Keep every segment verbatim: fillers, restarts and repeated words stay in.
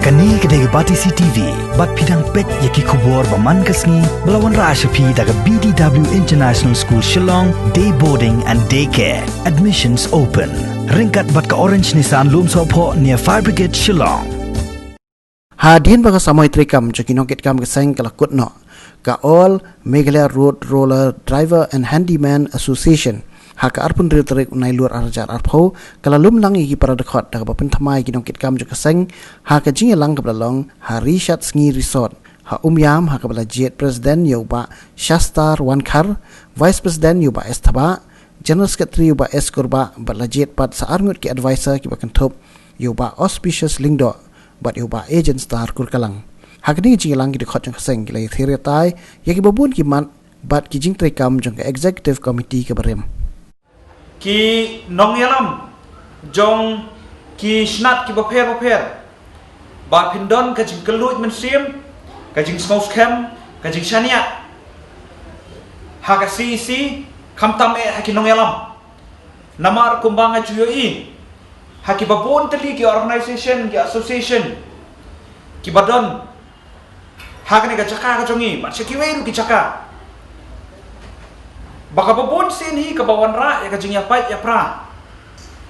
Kane ka dei ka Batesi T V, bad phi dang peit ïa ki khubor ba man ka sngi, ba la wanrah sha phi da ka B D W International School Shillong, Day Boarding and Day Care. Admissions open. Ryngkat bad ka Orange Nissan Lumsohphoh near Fire Brigade Shillong. Hadien ba ka samoi treikam jong ki nongkitkam ka seng ka la kut noh, ka All Meghalaya Road Roller Driver and Handyman Association, ha ka arphew hynriew tarik u Nailur arhajar arphew, ka la lum lang ïa ki para dkhot da kaba pynthymmai ïa ki nongkitkam jong ka seng, ha ka jingïalang kaba la long ha Ri Shad Sngi Resort ha Umiam, ha kaba la jied President ïa u Bah Shastar Wankhar, Vice President ïa u Bah S Thabah, General Secretary u Bah S Kurbah, bad la jied pat sa arngut ki advisor kiba kynthup ïa u Bah Auspicious Lyngdoh bad ïa u Bah Agent Star Kurkalang. Ha kane ka jingïalang ki dkhot jong ka seng ki la ïathuh ïa tai ïa kiba bun ki mat bad ki jingtreikam jong ka Executive Committee kaba rim. Ki nongïalam jong ki snat kiba pher bapher, ba phin don ka jingkylluid mynsiem, ka jingsngewskhem, ka jingshaniah ha ka C E C, khamtam eh ha ki nongïalam. Namar kumba nga ju ïohi, ha kiba bun tylli ki organisation, ki association kiba don ha kane ka jaka ka jong ngi, bad sha kiwei ruh ki jaka, ba kaba bun sien hi kaba wanrah ïa ka jingïapait ïapra,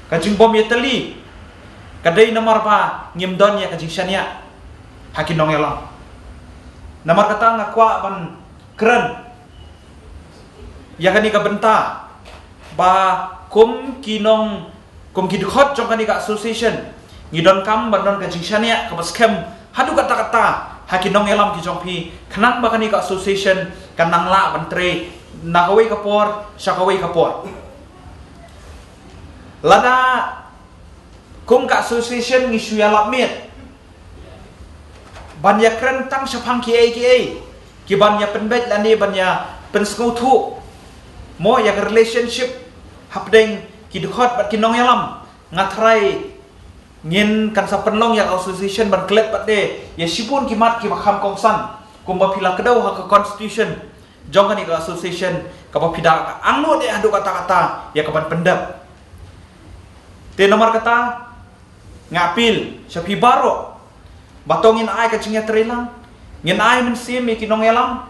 ka jingbym ïatylli, ka dei namar ba ngim don ïa ka jingshaniah ha ki nongïalam. Namar kata nga kwah ban kren ïa kane ka bynta, ba kum ki nong, kum ki dkhot jong kane ka association, ngi donkam ban don ka jingshaniah kaba skhem haduh katta katta ha ki nongïalam ki jong phi, khnang ba kane ka association kan nang lah ban trei na kawei ka por sha kawei ka por. Lada kum ka association ngi shu ïalap miet ban ïakren tang shaphang kiei kiei, ki ban ïa pynbeit lane ban ïa pynsngewthuh mo ïa ka relationship hapdeng ki dkhot bad ki nongïalam, nga tharai ngin kan sa pynlong ïa ka association ban klet pat de ïa shibun ki mat kiba kham kongsan, kumba phi la kdew ha ka constitution jong kane ka association, kaba phi da ka angnud de haduh katta katta ïa ka ban pyndep. Te namar kata, nga appeal sha phi baroh, ba to ngin ai ka jingïatreilang, ngin ai mynsiem ïa ki nongïalam,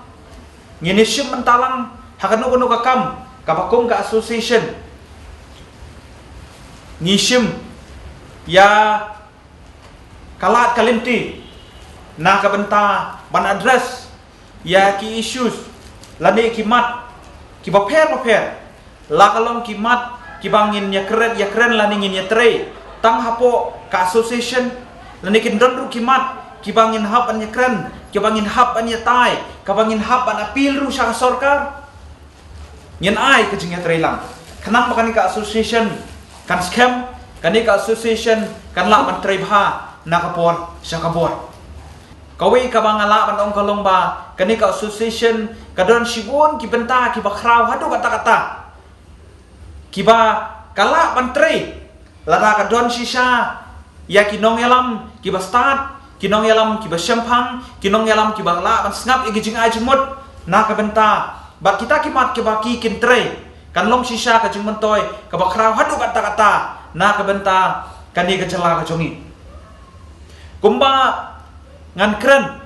ngin ïashim bynta lang ha kano kano ka kam kaba kum ka association ngi shim ïa ka lad ka lynti na ka bynta ban address ïa ki issues lane ki mat kiba pher bapher, la ka long ki mat kiba ngin ïakren, ïakren lane ngin ïatrei tang hapoh ka association, lane kin don ruh ki mat kiba ngin hap ban ïakren, kiba ngin hap ban ïatai, kaba ngin hap ban appeal ruh sha ka sorkar. Ngin ai ka jingïatreilang khnang ba kane ka association kan skhem, kane ka association kan lah ban trei bha na ka por sha ka por. Kawei kaba nga lah ban ong ka long ba kane ka association ka don shibun ki bynta kiba khraw haduh katta katta, kiba ka lah ban trei lada ka don shisha ïa ki nongïalam kiba stad, ki nongïalam kiba shemphang, ki nongïalam kiba lah ban sngap ïa ki jingai jingmut na ka bynta, bad kita ki mat kiba ki kin trei, kan long shisha ka jingmyntoi kaba khraw haduh katta katta na ka bynta kane ka jylla ka jong ngi. Kumba ngan kren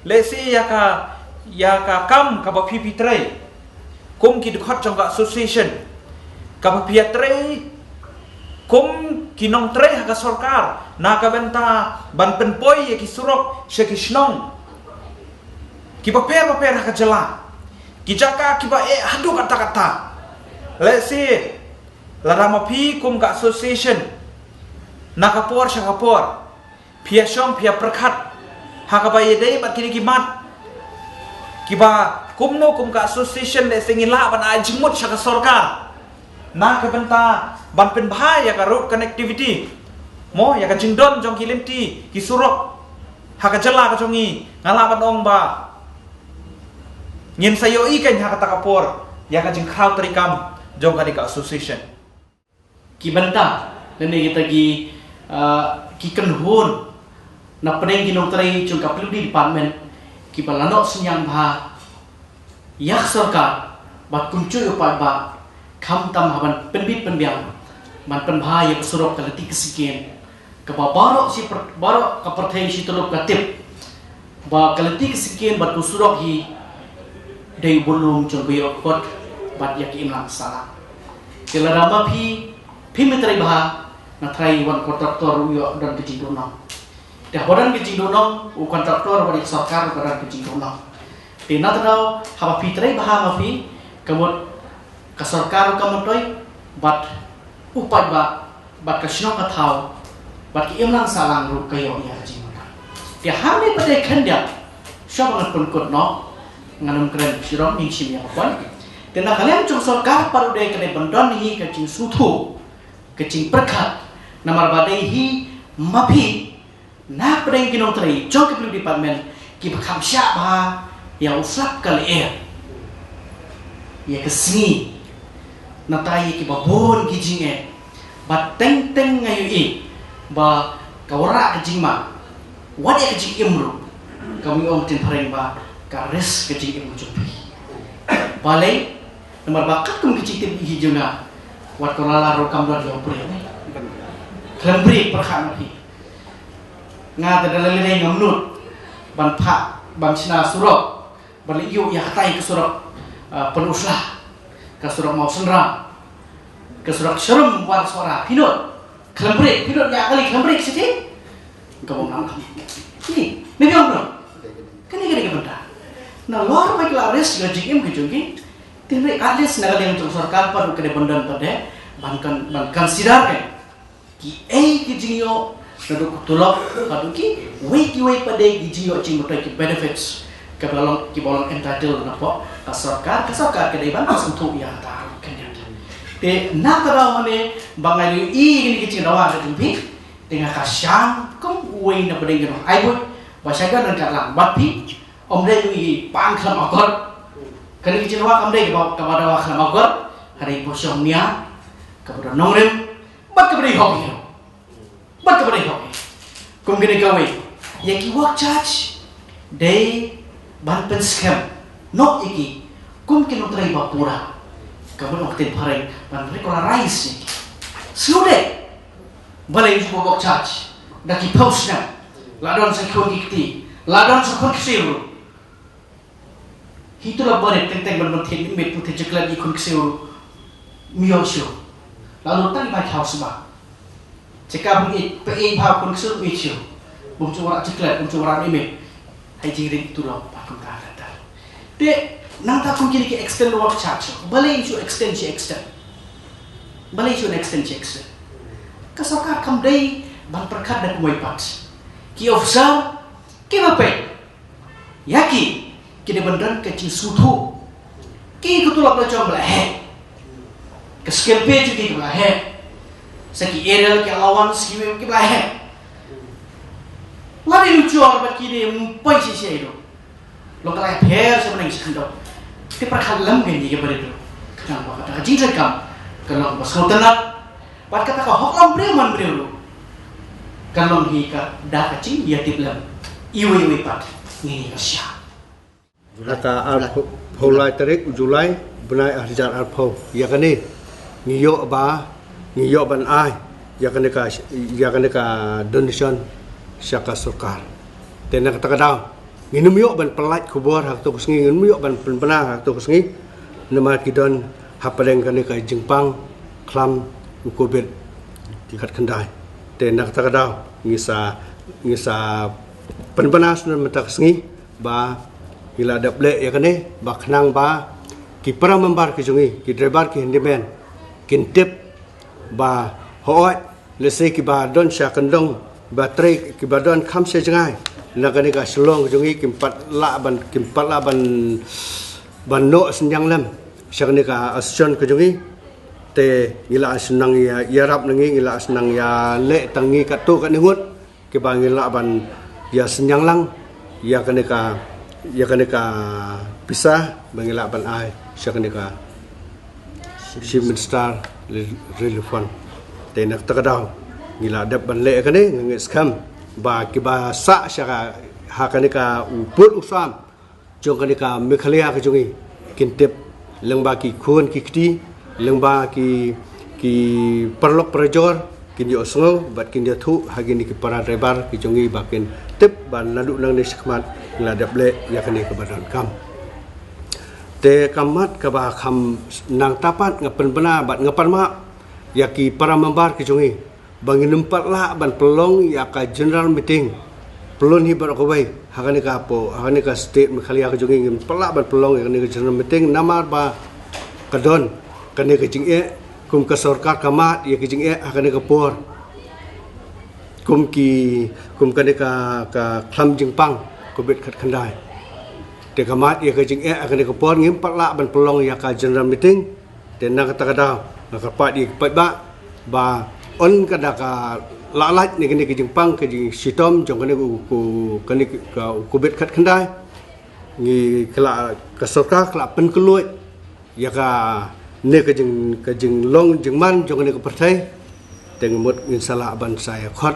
lehse ïa ka, ïa ka kam kaba phi phi trei kum ki dkhot jong ka association, kaba phi ïatrei kum ki nongtrei ha ka sorkar na ka bynta ban pynpoi ïa ki surok sha ki shnong kiba pher bapher ha ka jylla, ki jaka kiba eh haduh katta katta. Lehse lada ma phi kum ka association, na ka por sha ka por phi ïashong phi ïapyrkhat ha kaba ïadei bad kine ki mat, kiba kumno kum ka association lehse ngi lah ban ai jingmut sha ka sorkar na ka bynta ban pynbha ïa ka road connectivity, mo, ïa ka jingdon jong ki lynti ki surok ha ka jylla ka jong ngi, nga lah ban ong ba ngin sa ïohi kein ha kata ka por ïa ka jingkhraw treikam jong kane ka association. Ki bynta lane kita ki, ah, ki kynhun na pdeng ki nongtrei jong ka P W D department, kiba la noh synñiang bha ïa ka sorkar bad kumjuh ïa u paidbah, khamtam ha ban pynbit pynbiang ban pynbha ïa ka surok ka lynti ka saiñ. Kaba baroh shi pyrthei, baroh ka pyrthei shi tyllup ka tip ba ka lynti ka syngkien bad ka surok hi dei u burom jong ka ïoh kot bad ïa ka imlang sahlang. Te lada ma phi, phim trei bha, na trai wan kontraktor u ïoh don ka jingduhnong. Te haba don ka jingduhnong, u kontraktor bad ïa ka sorkar ruh ka don ka jingduhnong. Te na tang haba phi trei bha ma phi, ka mut ka sorkar ruh ka myntoi, bad u paidbah, bad ka shnong ka thaw, bad ka imlang sahlang ruh ka ïoh ïa ka jingmyntoi. Te hangne pat dei khyndiat, shuwa ba ngan pynkut noh, ngan ym kren shirom, ngin shim ïa ka point. Te na ka liang jong sorkar pat ruh dei ka dei ban don hi ka jingsngewthuh, ka jingpyrkhat, namar ba dei hi ma phi, na pdeng ki nongtrei jong ki blue department, kiba kham shah bha ïa u slap ka lyer, ïa ka sngi, nangta ïa kiba bun ki jingeh. Bad teng teng nga ïohi ba ka wanrah ka jingma, wat ïa ka jingim ruh, ka mih ong ktien phareng ba ka risk ka jingim ka jong phi. Balei? Namar ba katkum ka jingtip hi jong nga, wat ka la la ruh kam don ïa u briew, eh. Khlem briew pyrkhat na phi. Nga te da lei lei ngam nud ban phah, ban shna surok, ban leh ïoh ïa katai ka surok, ah, Pynursla, ka surok Mawsynram, ka surok Sharum War Sohra, phi nud. Khlem briew, phi nud ïa kali khlem briew siti. Ka bym nang. Ni, ni biang bro. Kane kane ka bynta. Nalor ba ki la risk ïa ka jingim ka jong ki. Te hynrei at least na ka liang jong sorkar pat ka dei ban don pat de ban kan, ban consider ka. Kiei ki jingïoh, naduh ka tulop, naduh kiwei kiwei pat de ki jingïoh jingmyntoi, ki benefits, kiba long, kiba long entitled na pdeng ka sorkar, ka sorkar ka dei ban sngewthuh ïa kata ruh khyndiat. Te na ka daw hangne ba nga ïohi ïa kine ki jingdawa ka jong phi, te nga kyrpad kum uwei na pdeng ki nongai buit ba shah don ryngkat lang bad phi, ym dei ngi pan khlem akor. Kane ka jingdawa kam dei kaba, kaba dawa khlem akor. Ka dei kaba shongnia, kaba don nongrim, bad kaba dei hok ïa, bad kaba dei hok ïa. Kum kane kawei, ïa ki work charge dei ban pynskhem noh ïa ki kum ki nongtrei ba pura, kaba ong ktien phareng ban regularize ïa ki. Shu dei. Balei ïa ki work charge da ki phew snem, la don sa khun ki kti, la don sa khun ksiew ruh. Hi tulop barit teng teng ban ban thied miet, ban thied chocolate ïa ki khun ksiew ruh ym ïoh shuh. La lut tang ïa ki bai khaw sba. Check up, ïeit, peit bha khun ksiew, ym ïeit shuh. Bym ju wanrah chocolate, bym ju wanrah miet. Hei jingrit tulop ba kumta kumta. Te nangta kum kine ki extend work charge, balei shu extend shi extend? Balei shu extend shi extend? Ka sorkar kam dei ban pyrkhat da kumwei pat. Ki officer kiba peit ïa ki, ki dei ban don ka jingsngewthuh. Ki ka tulop la jong ba la heh, ka scale pay jong ki ba la heh, sa ki arrear, ki allowance, ki, ki ba la heh. Lada ïa u jor bad ki dei ym poi shisha ïa u. Long ka la ïapher sha bneng sha khyndew. Te pyrkhat lem kein ïa ki barit ruh. Khnang ba kata ka jingtrei kam ka long ba sngewtynnat. Bad kata ka hok lam briew man briew ruh kan long hi ka da ka jingïatip lem iwei iwei pat. Ngin ïa ka sha. Ha ka arphew lai tarik u July bnai ar hajar arphew, ïa kane ngi ïoh ba, ngi ïoh ban ai ïa kane ka, ïa kane ka donation sha ka sorkar. Te na kata ka daw ngin ym ïoh ban pyllait khubor ha kato ka sngi, ngin ym ïoh ban pynbna ha kato ka sngi, namar ki don hapdeng kane ka jingpang khlam u covid khatkhyndai. Te na kata ka daw ngi sa, ngi sa pynbna shuh mynta ka sngi ba ngi la dep leh ïa kane ba khnang ba ki para member ki jong ngi, ki driver, ki handyman, kin tip ba hooid, lehse kiba don sha kyndong ba trei, kiba don kham sha jngai na kane ka Shillong ka jong ngi, kim pat lah ban, kim pat lah ban, ban noh synñiang lem sha kane ka association ka jong ngi. Te ngi la shu nang ïa, ïarap na ngi, ngi la shu nang ïaleh tang ngi katto katne ngut kiba ngi lah ban ïa synñiang lang ïa kane ka, ïa kane ka pisa ba ngi lah ban ai sha kane ka Chief Minister Relief Fund. Te na kata ka daw ngi la dep ban leh kane, nga ngeit skhem ba kiba sah sha ka, ha kane ka u pud u sam jong kane ka Meghalaya ka jong ngi kin tip, lyngba ki khun ki kti, lyngba ki, ki paralok parajor, kin ïohsngew bad kin ïathuh ha kine ki para driver ki jong ngi ba kin tip ba naduh nangne shakhmat ngi la dep leh ïa kane kaba donkam. Te ka mat kaba kham nangta pat nga pynbna bad nga pan map ïa ki para member ki jong ngi ba ngin ym pat lah ban pynlong ïa ka general meeting. Pynlong hi baroh kawei ha kane ka por, ha kane ka state Meghalaya ka jong ngi, ngin ym pat lah ban pynlong ïa kane ka general meeting namar ba ka don kane ka jingeh, kum ka sorkar ka mad ïa ka jingeh ha kane ka por. Kum ki, kum kane ka, ka khlam jingpang covid khatkhyndai. Te ka mad ïa ka jingeh ha kane ka por, ngim pat lah ban pynlong ïa ka general meeting. Te na kata ka daw nga kyrpad ïa ki paidbah ba yn ka da ka lah lait ne kane ka jingpang ka jingshitom jong kane ka, ka, kane ka covid khatkhyndai. Ngi ka la, ka sorkar ka la pynkhlaiñ ïa kane ka jing, ka jinglong jingman jong kane ka pyrthei. Te ngi mut ngin sa lah ban sa ïa khot.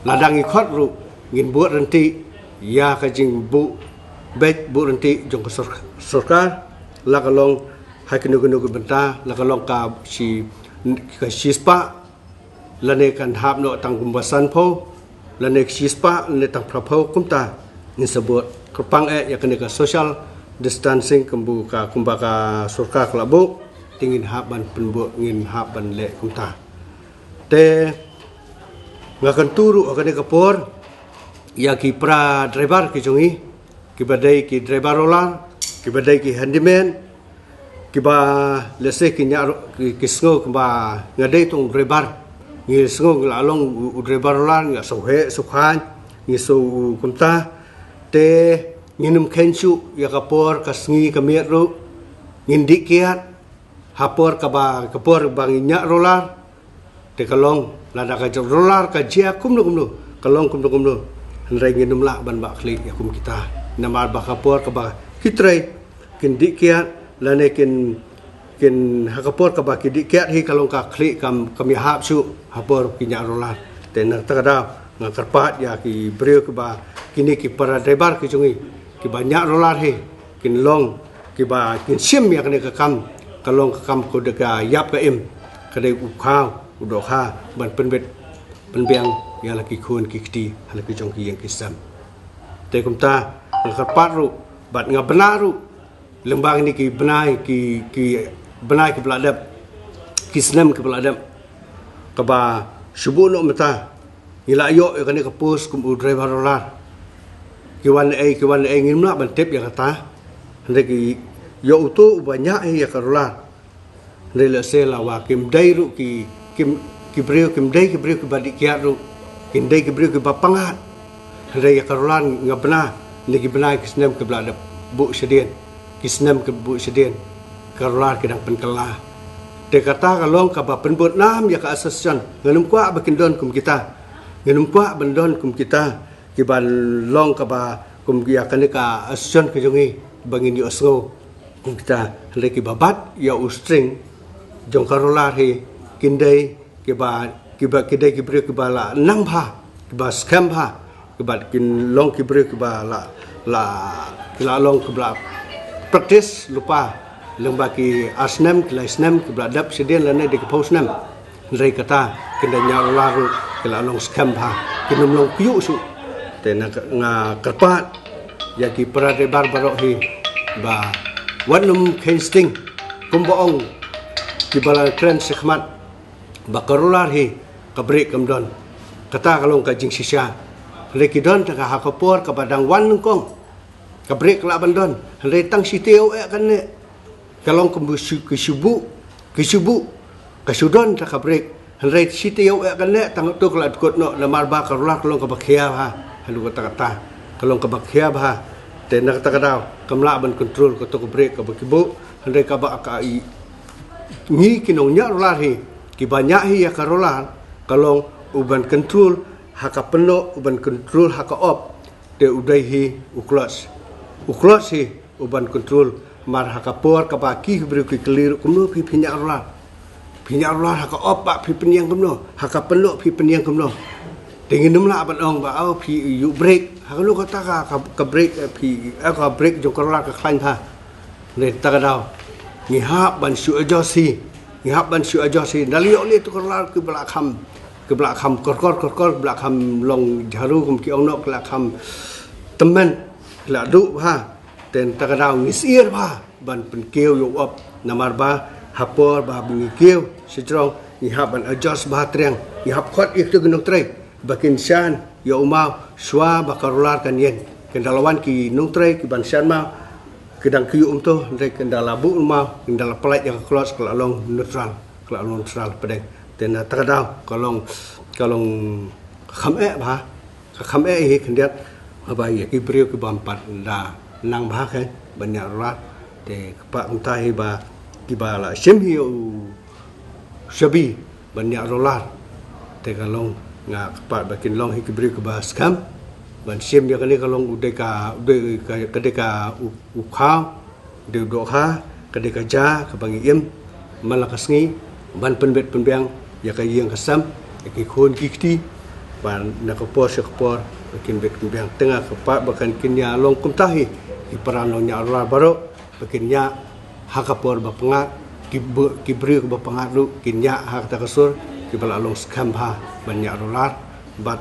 Lada ngi khot ruh ngin buh ryntih ïa ka jingbuh beit buh ryntih jong ka sor-, sorkar. La ka long ha kino kino ki bynta, la ka long ka shi, ka shispah, lane kan hap noh tang kumba sanphew, lane shispah, lane tang phraphew kumta. Ngin sa buh kyrpang eh ïa kane ka social distancing kumba ka, kumba ka sorkar ka la buh, te ngin hap ban pynbuh, ngin hap ban leh kumta. Te nga kyntu ruh ha kane ka por ïa ki para driver ki jong ngi, kiba dei ki driver roller, kiba dei ki handyman, kiba lehse ki ñiah ro-, ki, ki sngew kumba nga dei tang u driver. Ngi sngew ngi la long u, u driver roller, ngi la sngewheh sngewkhlaiñ, ngi sngew u kumta. Te ngin ym kheiñ shuh ïa ka por ka sngi ka miet ruh. Ngin dih kiad ha por kaba, ka por ba ngi ñiah roller. Te ka long, lada ka jia roller ka jia kumno kumno, ka long kumno kumno, hynrei ngin ym lah ban bah khlieh ïa kum kita. Namar ba ka por kaba ki trei kin dih kiad, lane kin, kin ha ka por kaba ki dih kiad hi ka long ka khlieh kam, kam ïahap shuh ha por ki ñiah roller. Te na kata ka daw nga kyrpad ïa ki briew kiba, kine ki para driver ki jong ngi kiba ñiah roller hi, kin long kiba kin shim ïa kane ka kam, ka long ka kam ko da ka ïap ka im, ka dei u khaw u dohkha ban pynbit pynbiang ïa la ki khun ki kti ha la ki jong ki ïing ki sem. Te kumta nga kyrpad ruh bad nga bna ruh lyngba kine ki bnai ki, ki bnai kiba la dep, ki snem kiba la dep, kaba shu buh noh mynta ngi la ïoh ïa kane ka post kum u driver roller. Ki wan ei, ki wan ei, ngim lah ban tip ïa kata. Hynrei ki ïoh uto uba ñiah hi ïa ka roller. Hynrei lehse la wa kim dei ruh ki, kim, ki briew kim dei ki briew kiba dih kiad ruh. Kim dei ki briew kiba pyngngad. Hynrei ïa ka roller nga bna ne ki bnai ki snem kiba la dep buh shadien. Ki snem kiba buh shadien ka roller ki dang pynkylla. Te kata ka long kaba pynbud nam ïa ka association. Ngan ym kwah ba kin don kum kita. Ngan ym kwah ban don kum kita kiba long kaba kum ïa kane ka association ka jong ngi ba ngin ïohsngew kum kita. Hynrei kiba bat ïa u string jong ka roller hi kin dei kiba, kiba, ki dei ki briew kiba la nang bha, kiba skhem bha, kiba kin long ki briew kiba la, la, ki la long kiba la practice lypa lyngba ki ar snem, ki lai snem, kiba la dep shadien lane da ki phew snem. Hynrei kata kin da ñiah roller ruh ki la long skhem bha, kin ym long kyiuh shuh. Te na nga kyrpad ïa ki para driver baroh hi ba wat nym kheiñ sting kumba ong kiba la kren shakhmat ba ka roller hi ka brake kam don. Kata ka long ka jingshisha. Hynrei ki don tang ha ka por kaba dang wan nyngkong ka brake ka lah ban don. Hynrei tang shi taïew eh kane ka long kumba shu, ki shu buh, ki shu buh, ka shu don tang ka brake. Hynrei shi taïew eh kane tang tu ka la dkut noh namar ba ka roller ka long kaba khia bha. Haduh katta katta ka long kaba khia bha. Te na kata ka daw kam lah ban control kato ka brake kaba ki buh. Hynrei kaba ka i ngi ki nongñiah roller hi, kiba ñiah hi ïa ka roller, ka long u ban control ha ka pynnoh, u ban control ha ka off, te u dei hi u clutch. U clutch hi u ban control, mar ha ka por kaba ki briew ki kylli ruh kumno phi, phi ñiah roller. Phi ñiah roller ha ka off ba phi pynïeng kumno, ha ka pynnoh phi pynïeng kumno. Te ngin ym lah ban ong ba oh phi ïuh brake. Ha kano kata ka, ka, ka brake, eh, phi, eh, ka brake jong ka roller ka khlaiñ bha. Hynrei kata ka daw ngi hap ban shu adjust hi. Ngi hap ban shu adjust hi. Nda leh ïoh leh tu ka roller kiba la kham, Ki ba la kham korkor korkor, ki ba la kham long jaru kum ki ong noh, ki la kham tymmen, ki la duh bha. Te na kata ka daw ngi syier bha ban pynkiew ïa u op, namar ba ha por ba ngi kiew shajrong ngi hap ban adjust bha triang, ngi hap khot ïa kito ki nongtrei ba kin shan ïa u maw shuwa ba ka rular kan ïeng. Kin da la wan ki nongtrei ki ban shan maw, ki dang ki ïoh um to, hynrei kin da la buh u maw, kin da la pynlait ïa ka clutch, ka la long neutral, ka la long neutral pdeng. Te na kata ka daw ka long, ka long kham eh bha, ka kham eh hi khyndiat. Haba ïa ki briew ki bym pat da nang bha kein ban ñiah rular. Te kyrpad kumta hi ba ki ba la shim hi u shabi ban ñiah rular. Te ka long, nga kyrpad ba kin long hi ki briew ki ba skhem ban shim ïa kane, ka long u dei ka, u dei ka, ka dei ka u, u khaw, dei u dohkha, ka dei ka ja ka ba ngi im man la ka sngi ban pynbit pynbiang ïa ka ïing ka sem, ïa ki khun ki kti, ba na ka por sha ka por ba kin bit pynbiang. Te nga kyrpad ba kan kin ïa long kumta hi ki para nongñiah rular baroh, ba kin ñiah ha ka por ba pyngngad, ki bu-, ki briew ki ba pyngngad ruh kin ñiah ha kata ka sur, ki ba la long skhem bha ban ñiah rular. Bad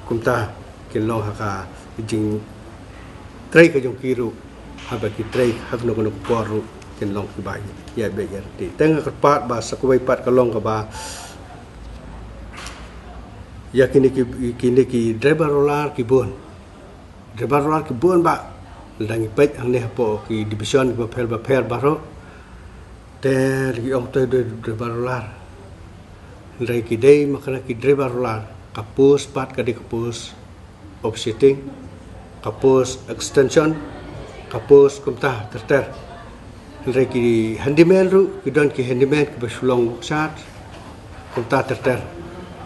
kumta kin long ha ka jingtrei ka jong ki ruh, haba ki trei ha kano kano ka por ruh kin long ki ba ïa beh ïa reti. Te nga kyrpad ba sa kawei pat ka long kaba ïa kine ki, kine ki driver rular ki bun. Driver rular ki bun ba, lada ngi peit hangne hapoh ki division ki bapher bapher baroh. Te ki ong to dei driver rular, hynrei ki dei ma kane ki driver rular, ka post pat ka dei ka post officiating, ka post extension, ka post kumta ter ter. Hynrei ki handyman ruh ki don ki handyman ki ba shu long work charge kumta ter ter.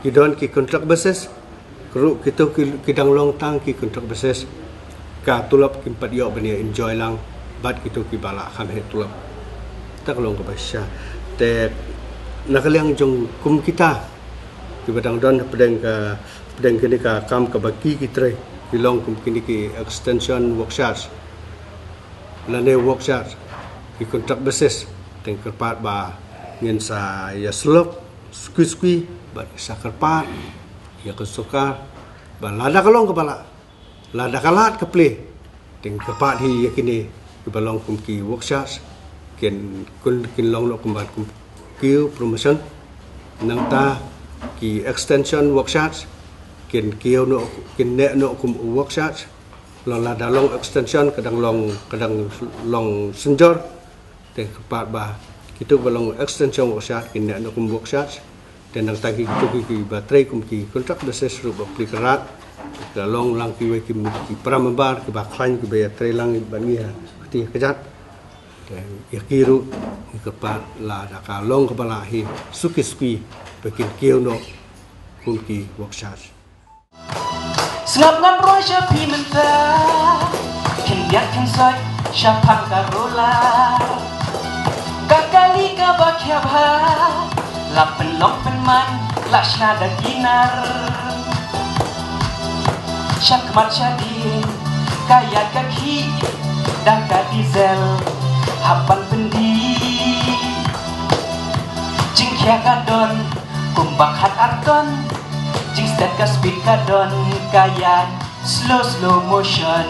Ki don ki contract basis, ruh kito ki, ki dang long tang ki contract basis. Ka tulop kim pat ïoh ban ïa enjoy lang bad kito ki ba la kham heh tulop. Te ka long kaba shisha. Te na ka liang jong kum kita ki ba dang don pdeng ka, pdeng kine ka kam kaba ki, ki trei, ki long kum kine ki extension work charge lane work charge, ki contract basis. Te nga kyrpad ba ngin sa ïa slok suki suki bad sa kyrpad ïa ka sorkar ba lada ka long kaba lah, lada ka lad ka plie, te nga kyrpad hi ïa kine ki ba long kum ki work charge kin, kin, kin long noh kumba kum kiew promotion. Nangta ki extension work charge kin kiew noh, kin neh noh kum work charge. Lada long extension ka dang long, ka dang long synjor. Te kyrpad ba kito ba long extension work charge kin neh noh kum work charge. Te nangta kito ki, ki ba trei kum ki contract basis ruh ba plie kyrpad. Ka long lang kiwei ki, ki para member ki ba khlaiñ ki ba ïa trei lang bad ngi ha kti ha kjat. Te ïa ki ruh ngi kyrpad lada ka long kaba lah hi suki suki ba kin kiew noh kum ki work charge. Sngap ngan roi sha phi mynta, khyndiat khynsoit shaphang ka rular. Ka kali kaba khia bha, la pynlong pynman, la shna da ki nar. Shakhmat shadien, ka ïaid ka khih da ka diesel, hap ban pyndih. Jingkhia ka don kumba khat ar ton, jingstad ka speed ka don, ka ïaid slow, slow motion.